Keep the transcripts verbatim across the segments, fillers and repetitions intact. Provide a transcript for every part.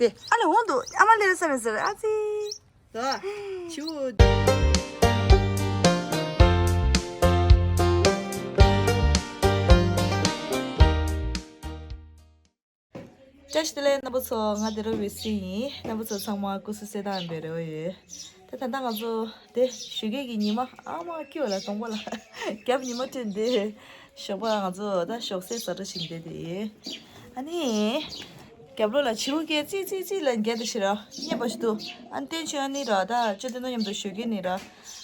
དེ་ཨ་ལེ་འོང་འདུག་ཨ་མ་ལེ་རེ་ས་མེད་ཟེར་ཨ་ཙི། ད་ཆུ། བཀྲ་ཤིས་བདེ་ལེགས་རྣམ་པ་ཚོ། ང་དེ་རུ་བི་སི་ཡིན། རྣམ་པ་ཚོ་ཚང་མ་སྐུ་གཟུགས་གསལ་ཐང་ཡིན་པའི་རེ་བ་ཡོད། ད་ད་ལྟ་ང་ཚོ་དེ་ཞོགས་ཀས་ཀྱི་ཉི་མ་ཨ་མ་ཁྱི་བ་ལ་གཏོང་པ་ལ་རྒྱབ་ཉི་མ་ཐོན་ཏེ་ཞོགས་པ་ང་ཚོ་ད་ཞོགས་ཟས་ཟ་འགྲོ་བཞིན་བསྡད་དེ་ཡོད། ཨ་ནི་རྒྱབ་ལོགས་ལ་བྱིའུ་སྐད་ཙི་ཙི་ཙི་ལ་རྒྱབ་དེ་ཞིག་ར་སྙན་པ་ཞིག་འདུག་ཨ་ནི་བསྟན་ཆོས་ཨ་ནི་ར་ད་ཅོ་ཏི་ནོ་མཉམ་དུ་ཞོགས་ཀས་ནི་ར་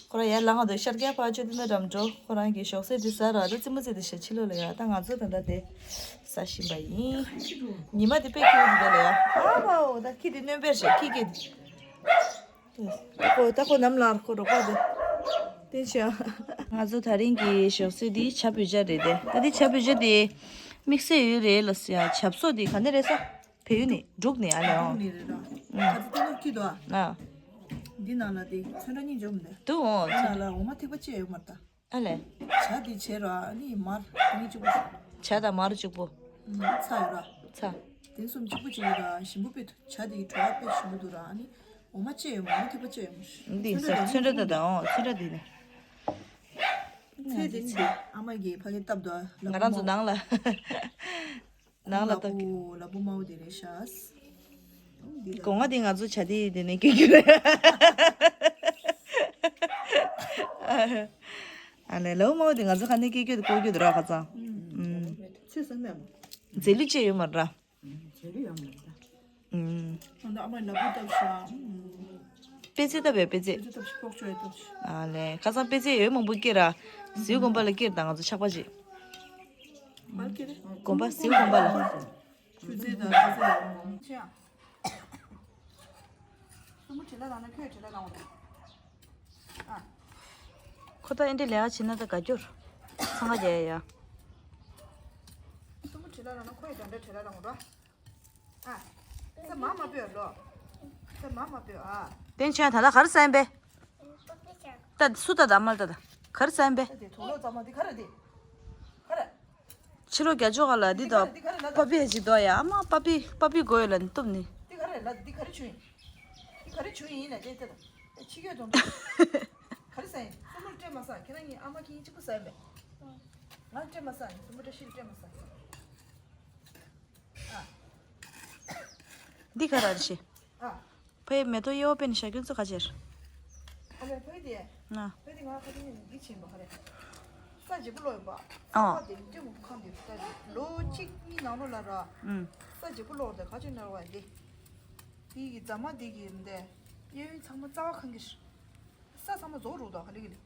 ཁོ་རང་ཡར་ལངས་འདུག་ཤར་རྒྱག་ཕར་ཅོ་ཏི་ནོ་འགྲམ་འགྲོ། ཁོ་རང་གི་ཞོགས་ཟས་དེ་ཟ་ར་ད་རྩེད་མོ་རྩེ་དེ་ཞག་ཕྱི་ལོགས་ལ་ཡ་ད་ང་ཚོ་ད་ལྟ་དེ་ཟ་བཞིན་པ་ཡིན། ཉི་མ་དེ་དཔེ་སྐྱིད་པོ་འདུག་ལ་ཡ། ཨ་མའོ་ད་ཁྱི་དེ་སྣོན་པས་ཞེས་ཁྱི་སྐད་དེ། ད་ཁོ་ད་ཁོ་ནམ་ལངས་ཁོ་རོགས་པ་དེ། བསྟན་ཆོས། ང་ཚོ་ད་རིང་གི་ཞོགས་ཟས་དེ་བྱ་བོད་ཇ་རེད་དེ། ད་དེ་བྱ་བོད་ཇ་དེ་དམིགས་བསལ་ཡོད་རེད་ལ་ཟེར་ཡ། ཆབ་སོགས་དེ་ག་ནས་རེད་ས། བལ་ཡུལ་ནས་འབྲུག་ནས་ཨ་ལས་འོང་། འབྲུག་ནས་རེད་ར། ཨ། ཁ་ཚ་ཏེ་ནོར་སྐྱིད་དོ་ཨ། ཨ། འདི་ནང་ལ་དེ་ཚོན་ཁྲ་གཉིས་འཇོག་མི་འདུག་འདུག་འོང་། འདི་ནང་ལ་འོ་མ་ཐིགས་པ་གཅིག་ཡོད་མ་རེད་ད། ཨ་ལས། ཇ་དེ་བྱས་ར་ཨ་ནི་མར་གཉིས་གཅིག་པོ། ཇ་དང་མར་གཅིག་པོ། ཚྭ་ཡོད་ར། ཚྭ། དེ་གསུམ་གཅིག་པོ་གཅིག་ཡོད་ར། ཞིམ་པོ་དཔེ་འདུག་ཇ་དེ་བྲོ་བ་དཔེ་ཞིམ་པོ་འདུག་ར། ཨ་ནི་འོ་མ་གཅིག་ཡོད་མ་འོ་མ་ཐིགས་པ་གཅིག་ཡོད་མ། འདི་ཚོན་ཁྲ་ཚོན་ཁྲ་ད་ད་འོང་ཚོན་ཁྲ་དེ་ནས། ཚེ་དེ་ནི་ཨ་མ་གིས་ཕ་གི་བཏབ་འདུག་ང་རང་ཚོ་ནང་ལ། ནང་ལ་ལ་བཏབ་ཀྱི། ལ་ཕུག་དམར་པོ་དེ་རེད་ཤག་འདི་ལ། སྒོ་ང་དེ་ང་ཚོ་བྱ་དེ་དེ་ནས་སྐྱེ་རྒྱུ་རེད། ཨ་ལས་ལ་ཕུག་དམར་པོ་དེ་ང་ཚོ་ཁ་ནས་སྐྱེ་རྒྱུ་དེ་བཀོལ་རྒྱུ་དེ་ར་ཁ་ཚང་། ཨུམ། ཚེ་སང་ནས་མ། རྫས་ལུད་ཅེས་ཡོད་མ་ར། ཚེ་ལུད་ཡོད་མ་ར། ཨུམ། ཨ་ནི་ཨ་མ་ལ་ཕུག་བཏབ་ཤག་ཨུམ། པད་ཚལ་བཏབ་པས་པད་ཚལ། པད་ཚལ་བཏབ་ཤག་ཕོག་ཆོག་ཡོད་བཏབ་ཤག་ཨ་ལས་ཁ་སང་པད་ཚལ་ཡོད་མང་པོ་སྐྱེས་ར། ཟེའུ་དགོན་པ་ལ་སྐྱེས་དང་ང་ཚོ་ཆག་པ་བྱེད། དགོན་པ་ཟེའུ་དགོན་པ་ལ། ཆུ་ཚོད་དང་ཆུ་ཚོད་ཡང་མང་། སུ་མོ་བྲེལ་ལ་ལངས་ན་ཁྱོད་བྲེལ་ལ་ལངས་པ་དང་། ཨ། ཁོ་ད་ཨེ་འདྲ་ལས་ཀ་བྱེད་ན་ད་དགའ་སྐྱོར། འཚང་ཁ་རྒྱག་ཡ་ཡ། སུ་མོ་བྲེལ་ལ་ལངས་ན་ཁོ་ཡི་འདྲ་འདྲ་བྲེལ་ལ་ལངས་པ་དང་། ཨ། ས་མ་མ་སྤོས་ལོ། ས་མ་མ་སྤོས་ཨ། བསྟན་ཆོས་ད་ལྟ་ག་རེ་ཟ་ཡིན་པས། ད་སུ་ད་ད་མ་ད་ད་ག་རེ་ཟ་ཡིན་པས། ད་དེ་དུག་ལོག་ཙམ་མ་དེ་ག་རེ་དེ། ག་རེ། ཕྱི་ལོགས་རྒྱ་ཅོག་ག་ལ་འདི་དང་། འདི་ག་རེ་ལ་ད། པ་པི་ཡ་ཅིག་དོ་ཡ་ཨ་མ་པ་པི་པ་པི་དགོས་ཡོད་ལ་ནི་གཏུབ་ནི། འདི་ག་རེ་ལ་འདི་ག་རེ་བྱུང་ཡིན། འདི་ག་རེ་བྱུང་ཡིན་ལ་དེ་ལྟ་ད། ཕྱི་སྐྱོད་དང་། ག་རེ་ཟ་ཡིན་སྲུ་མོར་སྤྲད་མ་ཟ་ཁྱེད་རང་གཉིས་ཨ་མ་ཁྱེད་གཉིས་གཅིག་པུ་ཟ་ཡིན་པས། ང་སྤྲད་མ་ཟ་ཡིན་སྲུ་མོ་བཀྲ་ཤིས་ལ་སྤྲད་མ་ཟ། ཨ། འདི་ག་རེ་རེད་ཤེས། ཨ། ཕའི་མེ་ཏོག་གཡོ་བ་པན་ཤ་ཁྱོད་ཚོ་ག་ཅེར། ཨ་ལས་ཕའི་དེ། ཨ། ཕའི་དེ་ང་ཁ་ཏིང་འདི་ཆེན་པ་ག་རེ། ས་བརྗེ་པོ་ལོག་ཡོད་པ། ཨ། ས་དེ་འདྲ་མོ་ཁང་དེ་ལྟ་ལོ་གཅིག་གཉིས་ནང་ལོགས་ལ་ར། ཨུམ། ས་བརྗེ་པོ་ལོག་དེ་ག་ཅེ་ནར་བ་འདི། དེ་གི་རྫ་མ་དེ་གི་འདི། གཡས་གཡོན་ཚང་མ་རྩ་བ་ཁང་གི་རེད། ས་ཚང་མ་རྫོགས་འགྲོ་འདུག་ག་ལེ་ག་ལེ།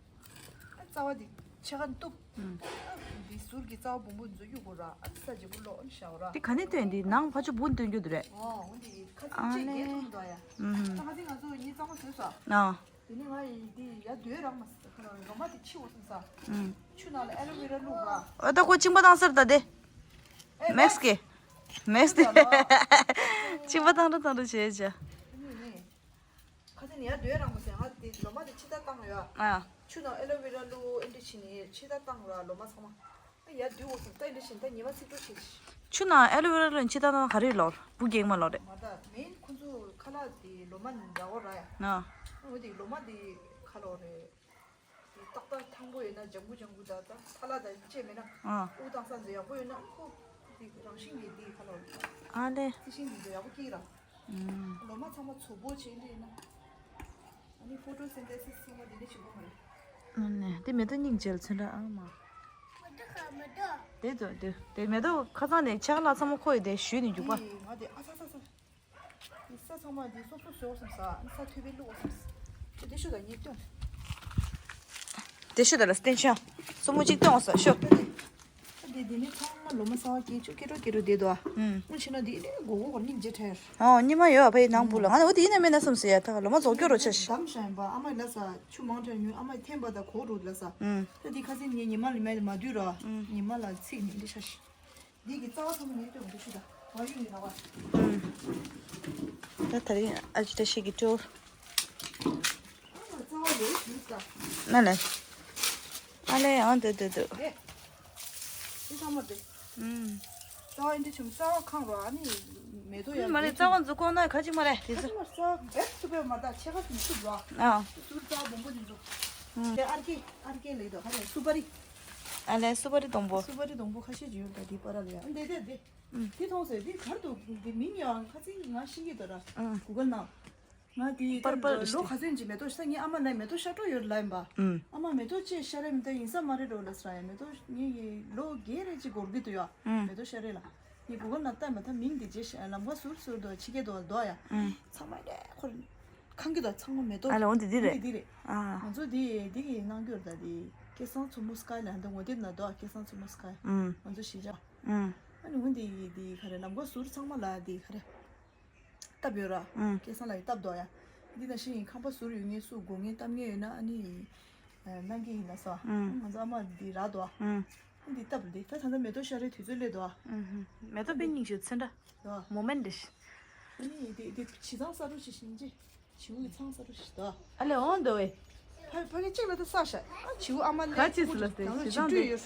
ཨ་རྩ་བ་འདི་ཕྱེད་ཀ་གཏུབ། ཨ་འདི་ཟུར་གྱི་རྩ་བ་སྦོམ་པོ་འཛུལ་རྒྱུ་དགོས་ར་ཨ་ས་བརྗེ་པོ་ལོག་ཨ་ཤ་བ་ར། འདི་ག་ནས་སྟོན་འདི་ནང་ཕ་ཆུ་བུ་སྟོན་རྒྱུ་འདུག་རེད། ཨོ་འོ་འདི་ཁ་ཚིག་ཨ་ཅིག་ལེ། རྒྱལ་ཐུབ་འདུག་ཡ། ཨུམ། ད་ཁ་ཚིག་ང་ཚོ་གཉིས་གཙང་མ་བཟོས་སོ། ཨ། དེ་ནས་ང་ཡི་འདི་ཡ་དུས་རག་མ་སོང་ཁ་ལོ་རོ་མ་དེ་ཕྱི་འོ་སོང་ས། ཨུམ། ཆུ་ནང་ལ་ཨེ་ལོ་ཝེ་ར་བླུགས་ར། ཨ་ད་ཁོ་གཅིན་པ་བཏང་སར་ད་དེ། ཨེ་མེགས་ཀྱི། མེགས་དེ། གཅིན་པ་བཏང་ར་བཏང་ར་བྱེད་བྱ། ཨ་ནི་ནི། ཁ་སང་ནི་ཡར་སྡོད་རང་མ་ཟེར་ང་དེ་ལོ་མ་དེ་ཕྱི་ལྟར་བཏང་ཡོད། ཨ། ཆུ་ནང་ཨེ་ལོ་ཝེ་ར་བླུགས་ཨེ་འདྲ་བྱས་ནི་ཕྱི་ལྟར་བཏང་ར་ལོ་མ་ཚང་མ། ཨ་ཡར་སྡོད་འོ་སོང་ད་ཨེ་འདྲ་བྱས་ནི་ད་ཉི་མ་ཚིག་འགྲོ་བྱས། ཆུ་ནང་ཨེ་ལོ་ཝེ་ར་བླུགས་ཕྱི་ལྟར་བཏང་ག་རེ་ལོར་བུ་རྒྱག་མ་ལོར་རེད། མ་ད་མིན་ཁོ་ཚོ་ཁ་ལག་དེ་ལོ་མ་འདྲ་བོ་ར་ཡ། ཨ། འོ་དེ་ལོ་མ་དེ་ཁ་ལོ་རེད། དེ་ཏག་ཏག་ཐང་པོ་ཡོད་ན་ལྗང་གུ་ལྗང་གུ་དང་ད་ཐ་ལ་དང་བཅས་མེད་ན། ཨ། དབུགས་བཏང་ས་ཚོ་ཡག་པོ་ཡོད་ན་ཁོ་དེ་རང་བཞིན་གྱིས་དེ་ཁ་ལོ་རེད། ཨ་ལེ། རྩི་ཤིང་དེ་ཚོ་ཡག་པོ་སྐྱེ་གི་ར། ལོ་མ་ཚང་མ་མཚོ་པོ་བྱས་འདྲ་ཡིན་ན། ཨ་ནི་ཕོ་ཊོ་སིན་ཐེ་སིས་ཚང་མ་འདི་འདྲ་བྱེད་དགོས་མ་རེད། ཨ་ནི་དེ་མེ་ཏོག་སྙིང་རྗེ་ལ་ཚོན་ཁྲ་ཨ་མ། དེ་དོ་དེ་དེ་མེ་ཏོག་ཁ་སང་ནས་ཆག་ལ་ཚང་མ་ཁོ་ཡི་དེ་ཞུས་ནས་རྒྱུག་པ། ང་དེ་ཨ་ཚ་ཚ་ཚ། དེ་ས་ཚང་མ་དེ་སོབ་སོབ་བཟོ་བསམ་ས་ཨ་ནི་ས་ཐོད་པའི་བླུགས་བསམ་ས། ཅི་དེ་ཤོད་ད་ཉེས་སྟོན། དེ་ཤོད་ད་ལ་སྟན་ཤང་། སོ་མོ་གཅིག་སྟོན་འོང་ས་ཤོད། ད་དེ་དེ་ནས་ཚང་མ་ལོ་མ་གསར་པ་སྐྱེས་ཆོག་སྐྱེ་འགྲོ་སྐྱེ་འགྲོ་བསྡད་དོ། ཨུམ། སྔོན་ཕྱིན་ན་དེ་ལས་མགོ་མགོ་སྐོར་སྙིང་རྗེ་ཁྲེལ། ཨོ་སྙེ་མ་ཡོད་ཨ་ཕའི་ནང་བུ་ལ་ང་ནི་འོ་དེ་ཡིན་ན་མེད་ན་བསམ་ཟེར་ཡ་ད་ལོ་མ་རྫོགས་སྐྱོ་རོ་ཆ་ཤི། དམ་ཤ་ཡིན་པ་ཨ་མ་ལ་ས་ཆུ་མང་དྲགས་ཉོས་ཨ་མ་འཐེན་པ་ད་གོ་རུ་ལ་ས། ཨུམ། ད་དེ་ཁ་སེང་ངའི་ཉི་མ་ལ་མེད་མ་དུས་ར། ཨུམ། ཉི་མ་ལ་ཚིག་ནི་འདི་ཤ་ཤི། འདི་གི་རྩ་བ་ཚང་མ་ངས་སྟོན་འདི་ཤི་ད། བ་ཡུ་ནི་ར་བ། ཨུམ། ད་ད་རིང་ཨ་ཅི་ད་ཤི་གི་སྤྲོ། རྩ་བ་ཡོད་ཞུ་ད། ན་ལེ། ཨ་ལེ་ཨང་དུ་དུ་དུ། ཨེ། འདི་ཚང་མ་དེ། ཨུམ། རྩ་བ་འདི་ཆུང་རྩ་བ་ཁང་རོ་ཨ་ནི། མེ་ཏོག་ཡང་མ་རེད། རྩ་བ་འཛུགས་གོང་ན་ག་ཅིག་མ་རེད་དེ་ཚོ། ཁ་ཅིག་མ་རྩ་བ་བེད་ཐུབ་པའི་མ་རེད། ད་ཕྱེད་ཀ་ཙམ་ཐུབ་ལ། ཨ། ཟུར་རྩ་བ་སྦོམ་པོ་དེ་ཚོ། ཨ། དེ་ཨར་ཀེ་ཨར་ཀེ་ལེགས་དོ། ཁ་ལས་སུ་པ་རི། ཨ་ལས་སུ་པ་རི་སྡོང་པོ། སུ་པ་རི་སྡོང་པོ་ཁ་ཤས་ཅིག་ཡོད་ད་དེ་པ་ར་ལ་ཡ། ཨ་འདི་འདི་འདི། ཨུ། དེ་མཐོང་སོང་། དེ་གར་དུ་དེ་མིང་ཡང་ཁ་ཚིག་ང་ཤེས་ཀྱི་འདུག་ར། ཨུ། གུ་གལ་ནང་། ང་དེ་པར་པར་ལོ་ག་ཚོད་ཅིག་མེ་ཏོག་ཤ་ངའི་ཨ་མ་ལ་མེ་ཏོག་ཤ་སྤྲོ་ཡོད་ལབ་ཡིན་པ། ཨུ། ཨ་མ་མེ་ཏོག་ཅེས་ཤ་རེ་མི་ཏོག་ཡིན་ས་མ་རེད་འགྲོ་ལ་ས་ཡ། མེ་ཏོག་ངའི་ལོ་བརྒྱད་རེ་ཅིག་འགོར་གི་འདུག་ཡ། ཨུ། མེ་ཏོག་ཤ་རེ་ལ། ངའི་གུ་གལ་ནང་ལྟ་མ་ཐག་མིང་དེ་རྗེས་ལམ་ཁ་ཟུར་ཟུར་དུ་ཕྱི་རྒྱལ་དུ་འདུག་ཡ། ཨུ། ཚང་མ་ལས་ཁོར་ཁང་གི་དུ་ཚང་མ་མེ་ཏོག་ཨ་ལ་འོ་འདི་འདི་རེད། འདི་རེད། ཨ། ང་ཚོ་འདི་འདི་གི་གནང་རྒྱུར་ད་འདི་སྐལ་བཟང་མཚོ་མོ་སྐའི་ལ་འདི་ངོ་དེབ་ན་འདུག་སྐལ་བཟང་མཚོ་མོ་སྐའི། ཨུ། ང་ཚོ་གཞིས་ཆགས། ཨུ། ཨ་ནི་འོ་འདི་འདི་ག་རེ་ལམ་ཁ་ཟུར་ཚང་མ་ལ་འདི་ག་རེ། བཏབ་ཡོད་ར། ཨང་། སྐལ་བཟང་ལགས་ཀྱིས་བཏབ་འདུག་ཡ། འདི་ནང་བཞིན་ཁང་པ་ཟུར་ཡོད་མཁན་སུ་དགོས་མཁན་བཏབ་མཁན་ཡོད་ན་ཨ་ནི། ཨ། གནང་གི་ཡིན་ལ་སོ། ཨང་། ང་ཚོ་ཨ་མ་འདི་རག་འདུག་ཨ། ཨང་། འདི་བཏབ་འདི་ད་ད་ལྟ་མེ་ཏོག་ཤ་རེ་དུས་ཚོད་སླེབས་འདུག་ཨ། ཨང་། མེ་ཏོག་དཔེ་སྙིང་རྗེ་ཚོན་ཁྲ། འདུག་མོ་མེན་ཊི་ཞིག་ཨ་ནི་འདི་འདི་བྱི་ཚང་གསར་པ་ཞིག་སྙིང་རྗེ། བྱིའུ་ཡི་ཚང་གསར་པ་ཞིག་འདུག་ཨ་ལེ་འོང་འདུག་བས། ཕ་ཕ་གི་གཅིག་ལ་ད་ས་ཤ་ཨ་བྱིའུ་ཨ་མ་ལེ་ག་ཅི་སི་ལ་སྟེ་བྱི་ཚང་དུ་ཡོད།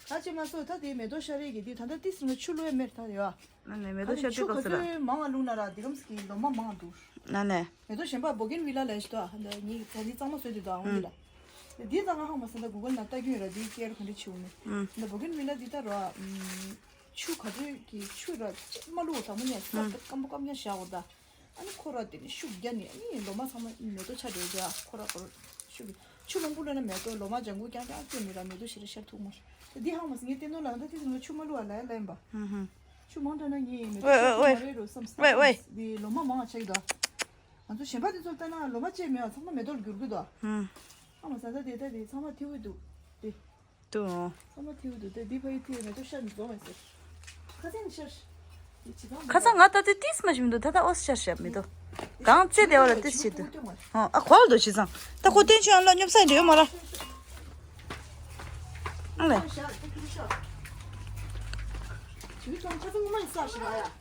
ད་ཅི་མ་སོ་ད་དེ་མེ་ཏོག་ཤ་རེ་གི་དེ་ད་ལྟ་ཏིས་ང་ཆུ་ལོས་མེར་ད་ཡོད། ན་ནས་མེ་ཏོག་ཤ་ཆུ་ག་ཚོད་མང་བ་བླུགས་ན་ར་དེ་གམ་སི་གི་ལོ་མ་མང་འདུག་ན་ནས། མེ་ཏོག་གཞན་པ་བོ་གིན་ཝི་ལ་ལས་ཤི་ཏོ་འདི་ཉིད་ད་འདི་གཙང་མ་བཟོས་དུས་དང་འོང་འདི་ལ། འདི་ད་ང་ཧང་མ་ས་ད་གུ་གལ་ན་ལྟ་རྒྱུ་ཡོད་ར་འདི་སྐྱེར་ག་འདྲ་ཆུ་ནི། འདི་བོ་གིན་ཝི་ལ་འདི་ད་ར་ཆུ་ག་ཚོད་ཀྱི་ཆུ་ར་ཅི་མ་བླུགས་དང་མ་ནས་ས་སྐམ་པོ་སྐམ་རྐྱང་བཞག་འོ་ད། ཨ་ནི་ཁོ་ར་དེ་ནི་ཤུགས་རྒྱག་ནས་ཨ་ནི་ལོ་མ་ཚང་མ་མེ་ཏོག་ཆ་འདྲ་འདྲ་ཁོ་ར་ཁོ་ར་ཤུགས་ཀྱིས་ཆུ་མང་པོ་བླུགས་ན་མེ་ཏོག་ལོ་མ་ལྗང་གུ་རྐྱང་རྐྱང་སྐྱེ་ནི་ར་མེ་ཏོག་ཞེ་དྲག་ཤར་ཐུབ་མ་རེད། འདི་ཧང་མ་སི་ངའི་བསྟན་དོན་ལ་ད་དེ་ཚོ་ཆུ་མ་བླུགས་པ་ལ་ལ་ཡིན་པ། ཧུམ་ཧུམ། ཆུ་མང་དྲགས་ན་ངའི་མེ་ཏོག་ཤར་ཐུབ་མ་རེད་རོ་བསམ་ཨོའི་ཨོའི། བསམ་འདི་ལོ་མ་མང་ཆགས་ཀྱི་འདུག་ང་ཚོ་གཞན་པ་དེ་ཚོ་ལྟ་ན་ལོ་མ་སྐྱེ་མེད་པ་ཚང་མ་མེ་ཏོག་ལ་འགྱུར་གྱི་འདུག་ཧུམ། ཧང་མ་སི་ད་དེ་ད་དེ་ཚང་མ་ཐིའུ་འདུག་དེ། ཏུ། ཚང་མ་ཐིའུ་འདུག་སྟེ་འདི་ཕ་ཡི་ཐིའུ་མེ་ཏོག་ཤར་མི་འཛོམས་མེད་ཟེར། ཁ་སང་ཤར། ཁ་སང་ང་ད་ལྟ་ཏིས་མ་ཞིམ་འདུག་ད་ལྟ་ཨོ་སི་ཤར་ཤར་མི་འདུག་གང་ཚེ་བདེ་བ་ལ་ཏིས་ཞིག་འདུག་ཨ་ཁོལ་འདུག་བྱས་ཙང་ད་ཁོ་བསྟན་ཆོས་ཨ་ལ་སྙོབ་ས་འདྲ་ཡོད་མ་ར། ཨ་ལས།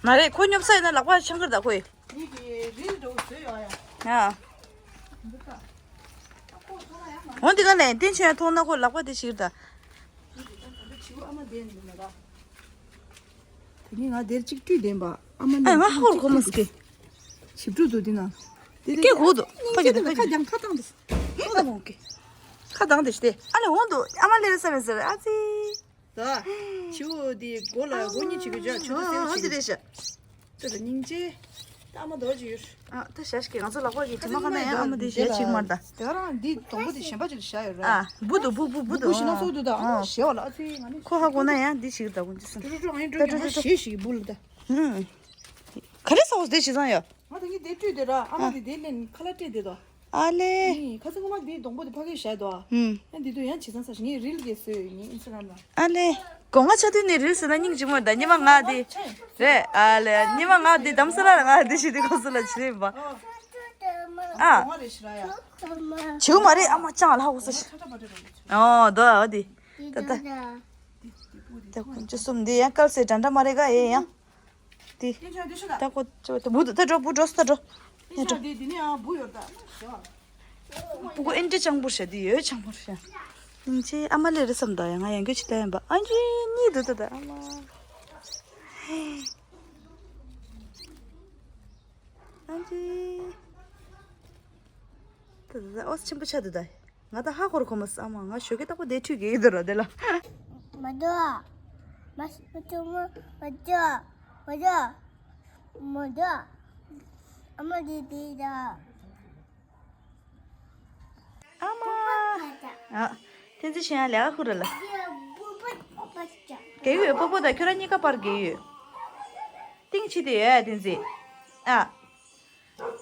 མ་རེད་ཁོ་སྙོབ་ས་ཡིན་ན་ལག་པ་འཆང་གི་རེད་ད་ཁོ་ཡི། ཡིད་ཀྱི་རིལ་འགྲོ་བཟོས་ཡོང་ཡ། ཨ། འདི་ལྟ། ཨ་ཁོ་ཐོག་ལ་ཡང་མ། འོ་འདི་ག་ལས་བསྟན་ཆོས་མཐོང་ན་ཁོ་ལག་པ་དེ་ཞིག་ད། ད་ལྟ་བྱིའུ་ཨ་མ་བསྡད་འདུག་ལ་ད། ད་གིན་ང་དེར་གཅིག་བཀྲུས་བསྡད་པ་ཨ་མ་ཨ་ང་ཧ་གོ་གོ་མ་སྐེ། ཞིབ་ཕྲུག་འདུག་འདི་ན། དེ་སྐེ་གོ་འདུག་ཕ་གི་དེ་ཕ་གི་ཁ་རྒྱང་ཁ་བཏང་དུ། ཁ་བཏང་གོ་གི། ཁ་བཏང་དེ་ཞིག་དེ་ཨ་ལས་འོང་འདུག་ཨ་མ་ལེ་རེ་ས་མེད་ཟེར་ཨ་ཙི། ད། བྱིའུ་འདི་མགོ་ལ་མགོ་གཉིས་བྱེད་དགོས་ཇ་ཆུ་ཚོད་ཨ་ཟེར་ཨ་ཅི་རེད་ཤག་ད་ད་སྙིང་རྗེ། ད་ཨ་མ་རྡོ་ཅིག་ཡོད། ཨ་ད་ཞག་ཞིག་ང་ཚོ་ལག་པ་གི་དྲི་མ་ཁ་ན་ཡང་ཨ་མ་འདི་ཞལ་ཆིག་མར་ད། དེ་ག་རང་འདི་སྡོང་པོ་འདི་གཞན་པ་ཅིག་ལ་བཞག་ཡོད་ར། ཨ་འབུ་འདུག་འབུ་འབུ་འབུ་འབུ་འདུག་ཞིག་ན་སོ་འདུག་ད་ཨ་མ་ཞེ་བ་ལ་ཨ་ཚེ་ང་ནི། ཁོ་ཧ་གོ་ན་ཡང་འདི་ཞིག་ད་གོ་འདི་སོ། ཏྲོ་ཏྲོ་ཏྲོ་ཨ་ནི་ཏྲོ་ང་ཞེ་ཞིག་འབུ་ལ་ད། ཧུམ། ག་རེ་ས་འོ་དེ་ཞིག་ཚང་ཡོད། ང་ད་ངས་དེ་བཀྲུས་དེ་ར་ཨ་མ་ཨ། དེ་དེ་ལེན་ཁ་ལག་སྤྲད་དེ་དོ། ཨ་ལེ། ཨེ། ཁ་སང་ངོ་མ་འདིའི་སྡོང་པོ་དེ་ཕ་གིར་བཞག་དོ། ཧུམ། ཨ་འདི་དུས་ཡང་བྱས་ཙང་ས་ཞིག་ངས་རིལ་གྱིས་བཟོས་ཡིན་ཨིན་སི་ཊ་གྷ་རམ་ལ། ཨ་ལེ། སྒོ་ང་ཆ་དུས་ནས་རིལ་ཟེར་ན་སྙིང་རྗེ་མོ་ད་ཉི་མ་ང་དེ། རེད་ཨ་ལེ་ཉི་མ་ང་དེ་དམ་ས་ལ་ང་དེ་ཞིག་དེ་ཁོ་སུ་ལ་བྱེད་པ། ཨ། སྒོ་ང་རེད་ཤི་ར་ཡ། བྱེའུ་མ་རེད་ཨ་མ་ཅང་ལ་ཧ་གོ་ས་ཤི། ཁྲ་ཁྲ་མ་རེད་ར། ཨོ་དོ་ཨ་དེ། ད་ད། ད་ཁོང་ཚོ་གསུམ་དེ་ཡང་དཀར་སེ་འདྲ་འདྲ་མ་རེད་ག་ཨེ་ཡང་། དེ། ད་ཁོ་ཚོ་ད་བུ་ད་འགྲོ་བུ་འགྲོ་ས་ད་འགྲོ། ཡ་འགྲོ། དེ་དེ་ནི་ཨ་བུ་ཡོད་ད། བུ་གུ་ཨེ་འདྲ་སྤྱང་པོ་ཤ་དེ་ཡོད་སྤྱང་པོ་ཤ། སྙིང་རྗེ་ཨ་མ་ལེ་རེ་བསམ་ད་ཡ་ང་ཡང་གི་ཅི་ལྟ་ཡིན་པ་ཨ་ཇི་གཉིད་འདུག་ད་ད་ཨ་མ། ཨ་ཇི། ད་ད་ད་ཨོ་ཆེན་པོ་ཆགས་འདུག་ད། ང་ད་ཧ་གོ་ར་གོ་མ་སོང་ཨ་མ་ང་ཞོགས་ཀས་རྟག་པར་བསྡད་ཁྲུས་གེ་ཡིན་དུ་ར་དེ་ལ། མ་འདུག་མ་མ་ཆུང་མ་མ་འདུག་མ་འདུག་མ་འདུག་ཨ་མ་དེ་དེ་ད། ཨ་མ། ཨ། ཐེན་ཙི་ཤན་ལས་ཀ་ཁུར་ལ། གེ་ཡོད་པོ་པོ་དང་ཁྱོད་རང་གཉིས་ཀ་པར་གེ་ཡོད། ཏིང་ཆི་དེ་ཡོད་ཐེན་ཙི། ཨ།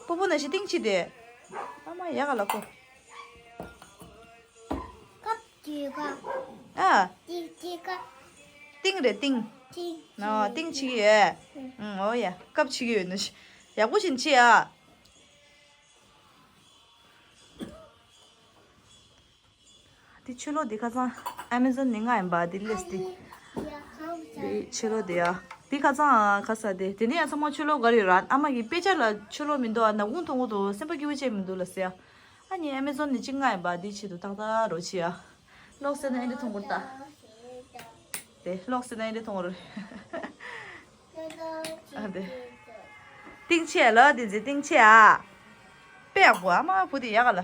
པོ་པོ་ན་ཤི་ཏིང་ཆི་དེ། ཨ་མ་ཡག་ག་ལ་ཁོ། ཀབ་ཀྱི་ཀ་ཨ། ཏིང་ཀྱི་ཀ་ཏིང་རེད་ཏིང་། ཏིང་ཨོ་ཏིང་ཆི་ཡོད། ཨུང་ཨོ་ཡ་ཀབ་ཆི་ཡོད་ནི་ཤི། ཡག་པོ་བཞིན་ཆི་ཨ། དེ་ཆུ་ལོག་དེ་ཁ་སང་ཨ་མེ་ཟོན་ནས་མངགས་ཡིན་པ་དེ་ལས་དེ། དེ་ཆུ་ལོག་དེ་ཡ། དེ་ཁ་སང་ཁ་ས་དེ་དེ་ནས་ཡང་ཚང་མ་ཆུ་ལོག་ག་རེ་ར་ཨ་མ་གི་དཔེ་ཆ་ལ་ཆུ་ལོག་མི་འདུག་ཨ་ནག་ཁུང་མཐོང་གི་འདུག་སེམས་པ་སྐྱིད་པོ་བྱས་མི་འདུག་ལ་ཟེར་ཡ། ཨ་ནི་ཨ་མེ་ཟོན་ནས་གཅིག་མངགས་ཡིན་པ་དེ་ཆེད་དུ་ཏག་ཏག་རོ་ཆི་ཡ། ལོག་ཟེར་ན་ཨེ་འདྲ་མཐོང་གི་རེད་ད། དེ་ལོག་ཟེར་ན་ཨེ་འདྲ་མཐོང་གི་རེད། ཨ་དེ། སྟེང་ཆེ་ལ་དེ་ཚེ་སྟེང་ཆེ་ཨ། པད་གོ་ཨ་མ་བུ་དེ་ཡག་ག་ལ།